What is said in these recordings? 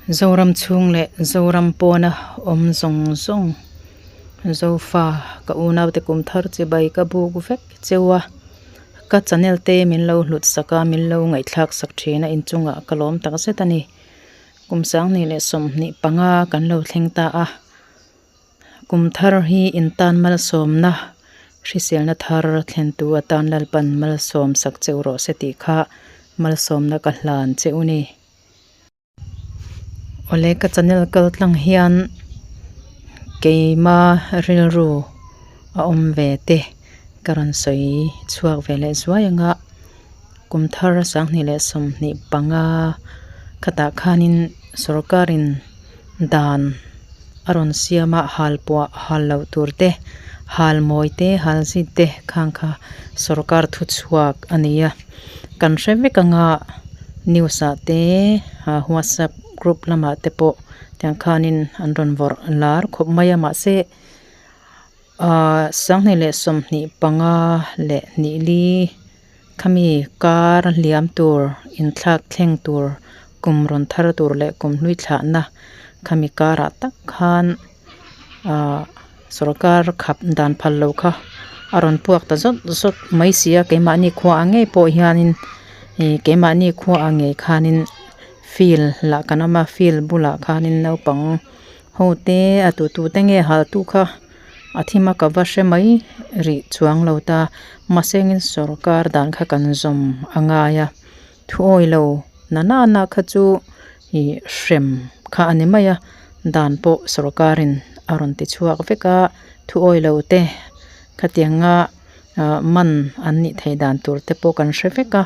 Zoram chhung leh Zoram pawna awm zawng zawng Zofa ka unaute kum thar chibai ka buk vek cheu a, ka channel te min lo hlut sak a, min lo ngaihthlak sak thin a inchungah ka lawm takzet a ni. Kum sanghnih leh 25 kan lo thleng ta a, kum thar hi intan malsawmna hriselna thar thlentu atan Lalpan malsawm sak cheu rawh se tih kha malsawmna ka hlan cheu ni. Awle ka channel kal tlang hian keima rilru a awm ve te ka rawn sawi chhuak ve leh zuai anga kum thar 2025 khatah khanin sorkarin dan a rawn siam a hal puah hal loh tur te hal mawi te hal zit te khang kha sorkar thu chhuak a ni a kan hre vek anga news ah te whatsapp group lamah te pawh tiang khanin an rawn vawrh lar khawp mai a mahse ahh 2024 leh khami kar liam tur inthlak thleng tur kum rawn thar tur leh kum hlui thlahna khami karah tak khan ahh sorkar khap dan phal lo kha a rawn puak ta zawt zawt mai si a keimahni khua ang ngei pawh hianin ih keimahni khua ang ngei khanin field lah kan awm a field bulah khanin naupang ho te a tu tu te nge hal tu kha a thim a ka va hre mai rih chuang lo ta mahsengin sorkar dan kha kan zawm a ngai a thuawi lo na nana kha chu ih hrem kha a ni mai a dan pawh sorkarin a rawn ti chhuak vek a thuawi lo te khatianga ah man an nih theih dan tur te pawh kan hre vek a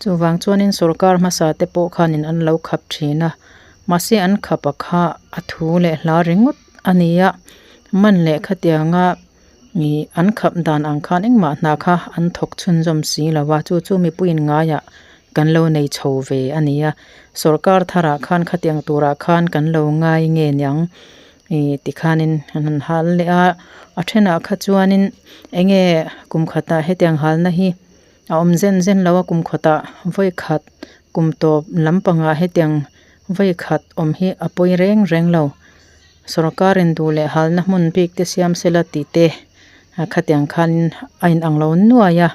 chuvang chuanin sorkar hmasa te pawh khanin an lo khap thin a mahse an khap a kha a thu leh hla ringawt a ni a man leh khatianga ih an khap dan ang khan engmah hna kha an thawk chhunzawm si lo a chu chu mipuiin ngaiah kan lo nei chho ve a ni a sorkar tharah khan khatiang turah khan kan lo ngai nge niang ih tikhanin an han hal leh a a thenah kha chuanin eng nge kum khatah hetiang halna hi a awm zen zen lo a kum khawtah vawi khat kum tawp lampangah hetiang vawi khat awm hi a pawi reng reng lo sorkarin duh leh halna hmun bik te siam sela tih te khatiang khanin a inang lo nuai a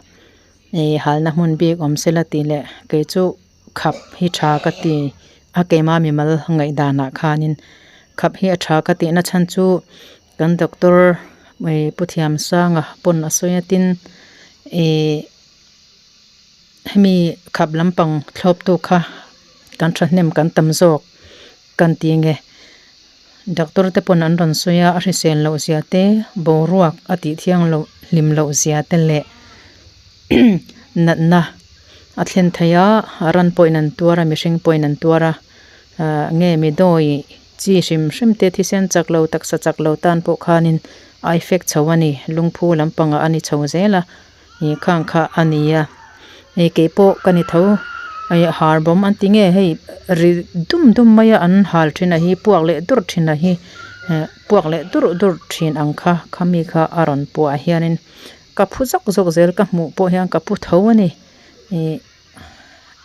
ih halna hmun bik awm sela tih leh kei chu khap hi tha ka ti a keima mimal ngaih danah khanin khap hi a tha ka tihna chhan chu kan doctor ih pu Thiamsanga pawn a sawi a tin ih hemi khap lampang thlawp tu kha kan thahnem kan tam zawk kan ti nge doctor te pawn an rawn sawi a a hrisel loh zia te boruak a tih thiang loh hlim loh zia te leh natna a thlen thei a ran pawhin an tuar a mihring pawhin an tuar a ah nge mi dawi chi hrim hrim te thisen chak lo taksa chak lo tan pawh khanin a effect chho a ni lungphu lampangah a ni chho zel a ih khang kha a ni a ih kei pawh ka ni tho ih har bawm an ti nge hei ri dum dum mai a an hal thin a hi puak leh dur thin a hi eh puak leh dur dur thin ang kha khami kha a rawn puah hianin ka phu zawk zawk zel ka hmuh pawh hian ka pu tho a ni ih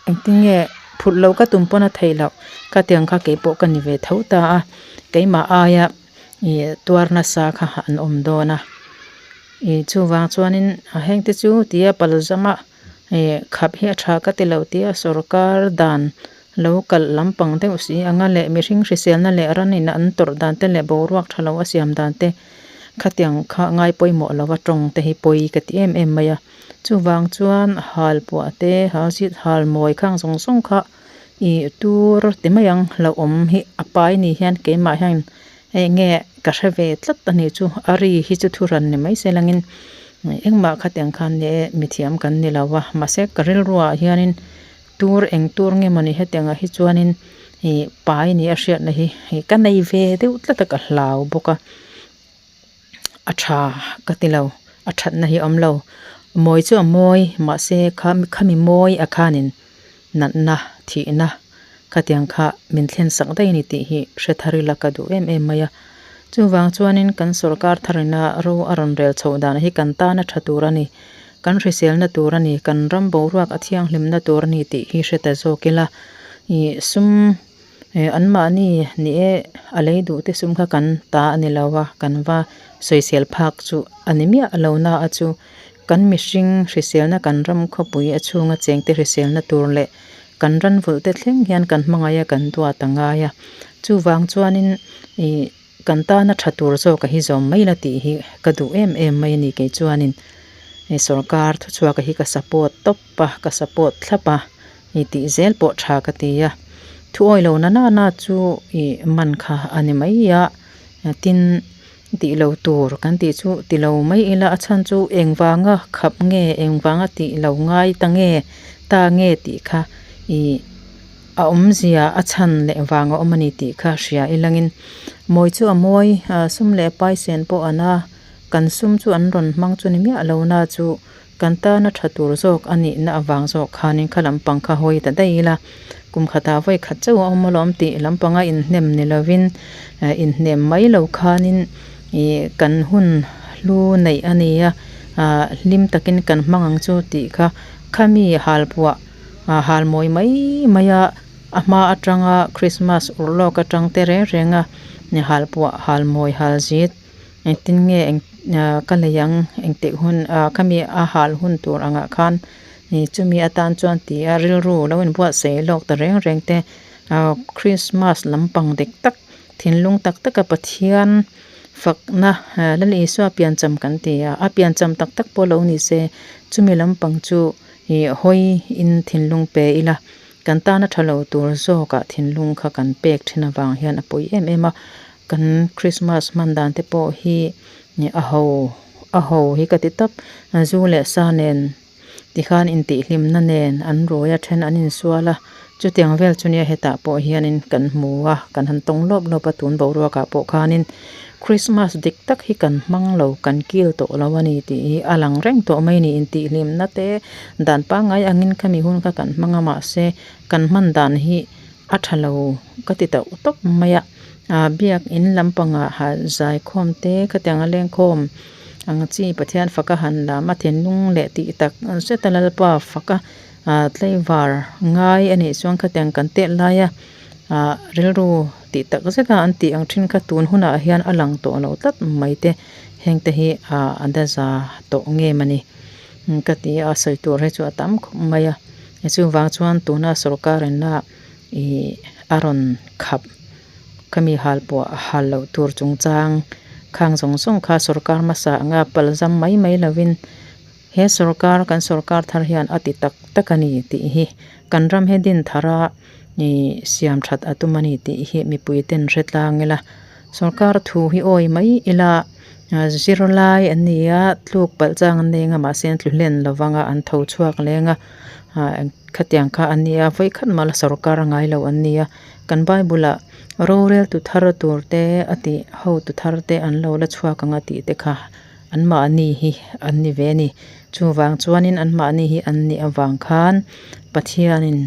engtin nge phut lo ka tum pawn a theih loh ka tiang kha kei pawh ka ni ve tho ta a keimah aia ih tuar nasa kha an awm dawn a ih chuvang chuanin a heng te chu tia palzama ih khap hi a tha ka ti lo tia sorkar dan lo kalh lampang deuh si anga leh mihring hriselna leh ranin an tawrh dan te leh boruak tha lo a siam dan te khatiang kha ngai pawimawh lova tawng te hi pawi ka ti em em mai a chuvang chuan hal puah te hal zit hal mawi khang zawng zawng kha ih tur ti mai ang hlauhawm hi a pai ni hian keimah hian hei nge ka hre ve tlat a ni chu a ri hi chu thu hran ni mai se langin engmah khatiang khan ni e mithiam kan ni lo a mahse ka rilruah hianin tur eng tur nge mawni hetiangah hi chuanin ih pai ni a hriatna hi ih ka nei ve deuh tlat a ka hlau bawk a a tha ka ti lo a thatna hi a awm lo mawi chu a mawi mahse khami mawi a khanin natna thihna khatiang kha min thlen sak daih a ni tih hi hre thar ila ka duh em em mai a chuvang chuanin kan sorkar tharina ro a rawn rel chhoh dan hi kan tana tha tur a ni kan hriselna tur a ni kan ram boruak a thianghlimna tur a ni tih hi hre ta zawk ila ih sum. Anmahni ni e a lei duh te sum kha kan ta a ni lo a, kan va sawisel phak chu a ni miah lo na a chu kan mihring hriselna kan ram khawpui a chhunga chengte hriselna tur leh kan ran vulh te thleng hian kan hmangaih a kan duat a ngai a. Chuvang chuanin ih kan tana tha tur zawk a hi zawm mai la tih hi ka duh em em mai a ni kei chuanin sawrkar thuchhuak a hi ka support tawp a ka support thlap a. I tih zel pawh tha ka ti a, thu awi lo na na na chu i man kha a ni mai a, tin tih lo tur kan tih chu ti lo mai ila a chhan chu engvanga khap nge engvanga tih lo ngai ta nge ta nge tih kha i a awmzia a chhan leh vang a awm a ni tih kha hria ilangin mawi chu a mawi sum leh paisen pawh an a kan sum chu an rawn hmang chu ni miah lo na chu. Kan tana tha tur zawk a nihna avang zawk khanin kha lampang kha hawi ta daih ila, kum khatah vawi khat chauh a awm alawm tih lampanga inhnem ni lovin inhnem mai lo khanin ih kan hun hlu neih a ni a, ah hlim takin kan hmang ang chu tih kha khami halpuah ah halmawi mai mai a, a hma atanga Christmas urlawk atang te reng renga halpuah halmawi halzit. Engtin nge eng ka lei ang engtik hun ah khami a hal hun tur angah khan ih chumi atan chuan ti a rilru lo inbuatsaih lawk ta reng reng te ah Christmas lampang dik tak thinlung tak tak a Pathian fakna Lal Isua piancham kan ti a a piancham tak tak pawh lo ni se chumi lampang chu ih hawi in thinlung pe ila kan tana tha lo tur zawkah thinlung kha kan pek thin avang hian a pawi em em a. Kan Christmas hman dan te pawh hi a ho a ho hi ka ti tawp zu leh sa nen tikhan intihhlimna nen an rui a then an insual a chutiang vel chu nia hetah pawh hianin kan hmu a kan han tawng lawp lawp a tun boruak ah pawh khanin Christmas dik tak hi kan hmang lo kan kil tawh lo a ni tih hi a lang reng tawh mai a ni intihhlimna te dan pangngai angin khami hun kha kan hmang a mahse kan hman dan hi a tha lo ka ti tauh tawp mai a ah biak in lampangah ha zaikhawm te khatiang a lengkhawm ang chi Pathian faka han lam a thinlung leh tih tak zet a Lalpa faka ah tlaivar ngai a nih chuan khatiang kan tet laia ah rilru tih tak zeta an tih ang thin kha tun hunah hian a lang tawh lo tlat mai te heng te hi ah a daza tawh ngem a ni ka ti a sawi tur hi chu a tam khawp mai a. Chuvang chuan tuna sorkar inna ih a rawn khap khami hal pawh hal loh tur chungchang khang zawng zawng kha sorkar hmasa anga palzam mai mai lovin he sorkar kan sorkar thar hian a ti tak tak a ni tih hi kan ram hi din thara ih siam that a tum a ni tih hi mipui ten hre tlang ila sorkar thu hi awi mai ila zirlai an ni a tluk palh chang an nei anga mahse an tlu hlen lovanga an tho chhuak leng a ah khatiang kha an ni a vawikhat mah la sorkar a ngai lo an ni a kan bible ah rorel tu thar tur te a tih hotu thar te an lo la chhuak ang a tih te kha anmahni hi an ni ve a ni chuvang chuanin anmahni hi an nih avang khan Pathianin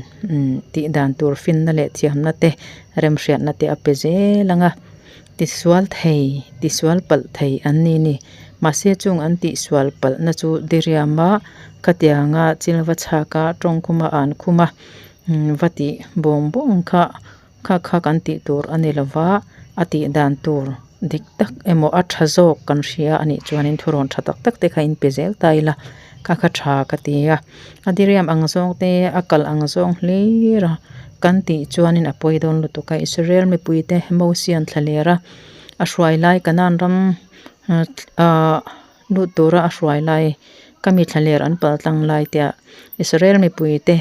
tih dan tur finna leh thiamna te remhriatna te a pe zel ang a. Tisual thei, tisual palh thei an ni ni. Mahse chung an tihsual palhna chu diriama khatianga chil va chhaka tawngkhuma an khum a, va tih bawng bawng kha kha kha kan tih tur a ni lova, a tih dan tur dik tak emaw a tha zawk kan hria a nih chuanin thurawn tha tak tak te kha in pe zel ta ila kha kha tha ka ti a. A diriam ang zawng te a kal ang zawng hlir a kan tih chuanin a pawi dawn lutuk a Israel mipuite Mosian thla ler a a hruai lai Kanan ram ah lut tura a hruai lai ka mi thla ler an pal tlang lai te ah Israel mipuite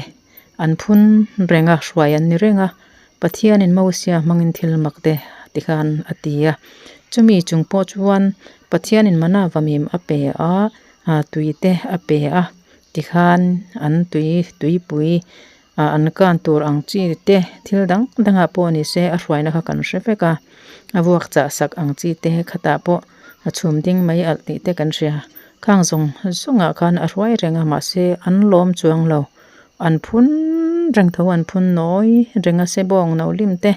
an phun reng a hruai an ni reng a Pathianin Mosia hmangin thil mak te tikhan a ti a chumi chung pawh chuan Pathianin mana vamim a pe a ah tui te a pe a tikhan an tui tuipui ah an kan tur ang chi te thil dang dangah pawh ni se a hruaina kha kan hre vek a a vuak chah sak ang chi te khatah pawh a chhum ding mai alh tih te kan hria khang zawng zawngah khan a hruai reng a mahse an lawm chuang lo. An phun reng tho an phun nawi reng a sebawng no lim te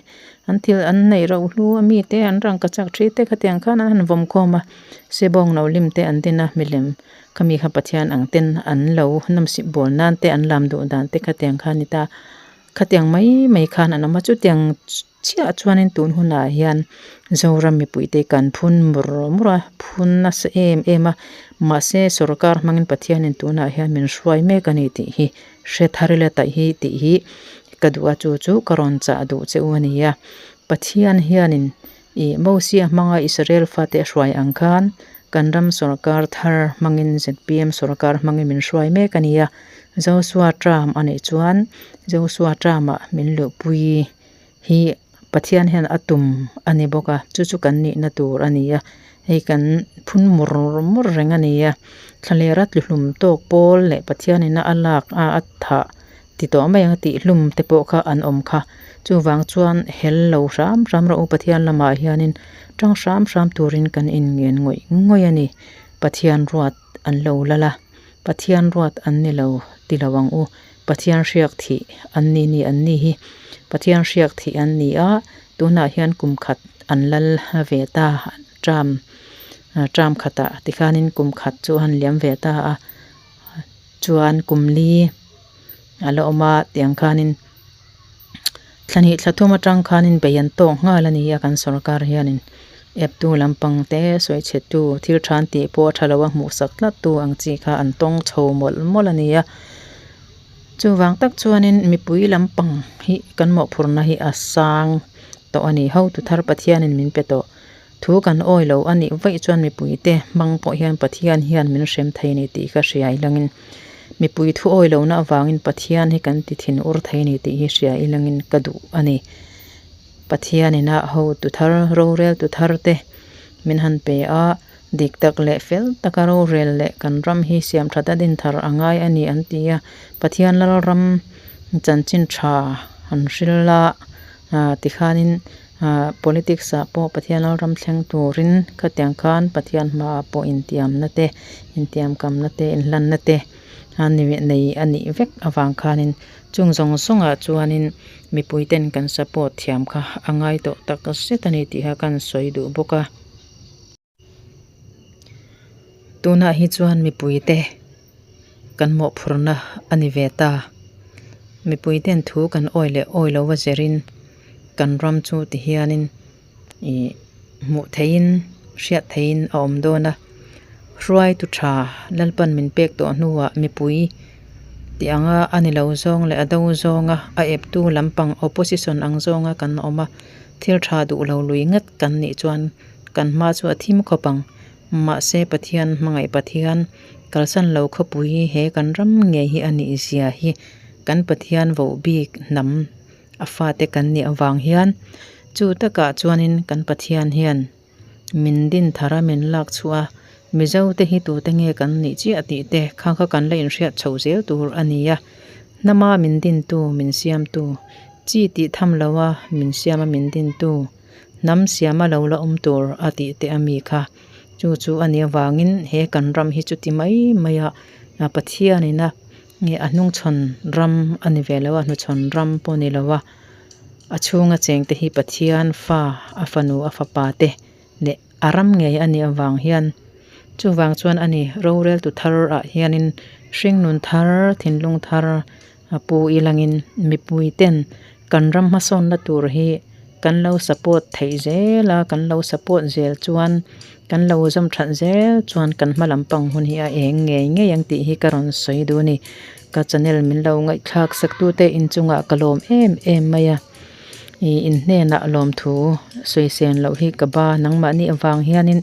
an thil an neih roh hlu a mi te an rangka chak thi te khatiang khan an han vawm khawm a sebawng no lim te an din a milem khami kha Pathian ang ten an lo nawmsip bawl nan te an lam duh dan te khatiang kha a ni ta khatiang mai mai khan an awm a chutiang. chiah chuanin tun hunah hian Zoram mipuite kan phun mur mur a, phun nasa em em a, mahse sorkar hmangin Pathianin tunah hian min hruai mek a ni tih hi hre thar ila taih hi tih hi ka duh a, chu chu ka rawn chah duh che u a ni a. Pathian hianin ih Mosia hmanga Israel fate a hruai ang khan kan ram sorkar thar hmangin zpm sorkar hmangin min hruai mek a ni a, Joshua term a nih chuan Joshua term ah min luhpui hi Pathian hian a tum a ni bawk a, chu chu kan nihna tur a ni a, hei kan phun mur mur reng a ni a, thlalera tluhlum tawk pawl leh Pathianina a lak a a thah ti tawh mai ang a tih hlum te pawh kha an awm kha, chuvang chuan hel lo hram hram rawh u Pathian lamah hianin tang hram hram turin kan inngen ngawih ngawih a ni, Pathian ruat an lo lal a, Pathian ruat an ni lo ti lo ang u. Pathian hriak thih an ni ni an ni hi Pathian hriak thih an ni a, tunah hian kum khat an lal ve ta term term khatah tikhanin kum khat chu an liam ve ta a, chuan kum li a la awm a tiang khanin thla hnih thla thum atang khanin bei an tawk nghal a ni a kan sorkar hianin eptu lampang te sawi chhe tu thil than tih pawh a tha lo a hmuh sak tlat tu ang chi kha an tawng chho mawlh mawlh a ni a chuvang tak chuanin mipui lampang hi kan mawhphurhna hi a sang tawh a ni hotu thar Pathianin min pe tawh thu kan awi lo a nih vaih chuan mipuite hmang pawh hian Pathian hian min hrem thei a ni tih ka hria ilangin mipui thu awi lohna avangin Pathian hi kan ti thin ur thei a ni tih hi hria ilangin ka duh a ni. Pathianina hotu thar roreltu thar te min han pe a, dik tak leh fel taka rorel leh kan ram hi siam that a din thar a ngai a ni an ti a, Pathian Lalram chanchin tha han hril a tikhanin politics ah pawh Pathian Lalram thleng turin khatiang khan Pathian hmaah pawh intiamna te intiamkamna te inhlanna te a nei a nih vek avang khanin Chung zawng zawngah chuanin mipuiten kan support thiam kha a ngai tawh tak zet a ni tih kha kan sawi duh bawk a. Tunah hi chuan mipuite kan mawhphurhna a ni ve ta. Mipuiten thu kan awi leh awi lo a zerin kan ram chu ti hianin ih hmuh theihin hriat theihin a awm dawn a hruaitu tha Lalpan min pek tawh hnuah mipui tih anga a ni lo zawng leh a do zawnga a eptu lampang opposition ang zawnga kan awm a thil tha duh lo lui ngat kan nih chuan kan hma chu a thim khawp ang mahse Pathian hmangaih Pathian kalsan lo khawpui he kan ram ngei hi a nih zia hi kan Pathian voh bik hnam. A fate kan nih avang hian chu takah chuanin kan Pathian hian min din thar a min lak chhuah a, Mizo te hi tute nge kan nih chiah tih te kha kha kan la inhriat chho zel tur a ni a, hnama min dintu min siamtu, chi tih tham loa min siama min dintu, hnam siama lo la awm tur a tih te a mi kha chu chu a nih avangin he kan ram hi chuti mai mai a Pathianina Nge a hnungchhawn ram a ni ve lo a, hnuchhawn ram pawh a ni lo a, a chhunga chengte hi Pathian fa, a fanu, a fapa te leh a ram ngei a nih avang hian chuvang chuan a ni roreltu thar ah hianin hringnun thar, thinlung thar a pu ilangin mipui ten kan ram hmasawnna tur hi kan lo support theih zel a, kan lo support zel chuan kan lo zawm that zel chuan kan hma lam pang hun hi a eng ngei ngei ang tih hi ka rawn sawi duh a ni. Ka channel min lo ngaihthlak sak tute inchungah ka lawm em em mai a, ih in hnenah lawmthu sawi sen loh hi ka ba nangmahni avang hianin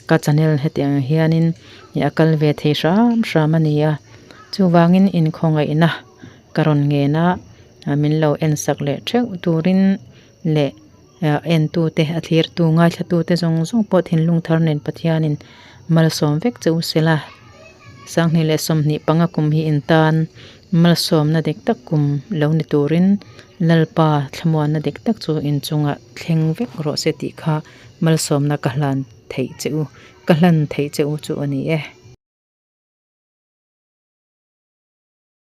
ka channel hetiang hianin a kal ve thei hram hram a ni a, chuvangin inkhawngaihna ka rawn ngen a. Min lo en sak leh theuh turin leh entute a thlirtu ngaithlatute zawng zawng pawh thinlung thar nen Pathianin malsawm vek che u sela. Sanghnih leh 25 kum hi intan malsawmna dik tak kum lo ni turin Lalpa thlamuanna dik tak chu inchungah thleng vek rawh se tih kha malsawmna ka hlan theih che u ka hlan theih che u chu a ni e.